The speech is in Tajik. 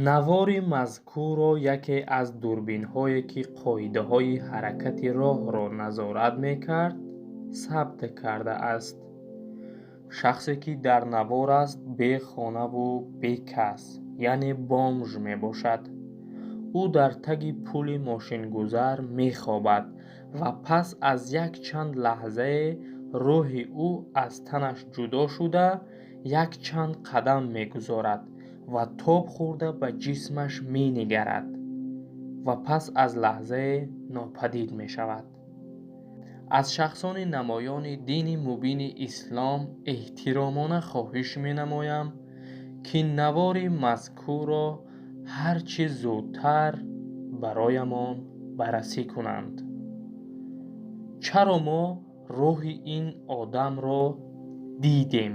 Навори мазкурро яке аз дурбинҳое, ки қоидаҳои ҳаракати роҳро назорат мекард, сабт кардааст. Шахсе, ки дар навор аст, бе хонаву бе кас, яъне бомж мебошад. Ӯ дар таги пули мошингузар мехобад ва пас аз якчанд лаҳзае рӯҳи ӯ аз танаш ҷудо шуда, якчанд қадам мегузорад ва тоб хӯрда ба ҷисмаш менигарад ва пас аз лаҳзае нопадид мешавад. Аз шахсони намоёни дини мубини ислом эҳтиромона хоҳиш менамоям, ки навори мазкурро ҳар чӣ зудтар бароямон баррасӣ кунанд. Чаро мо рӯҳи ин одамро дидем?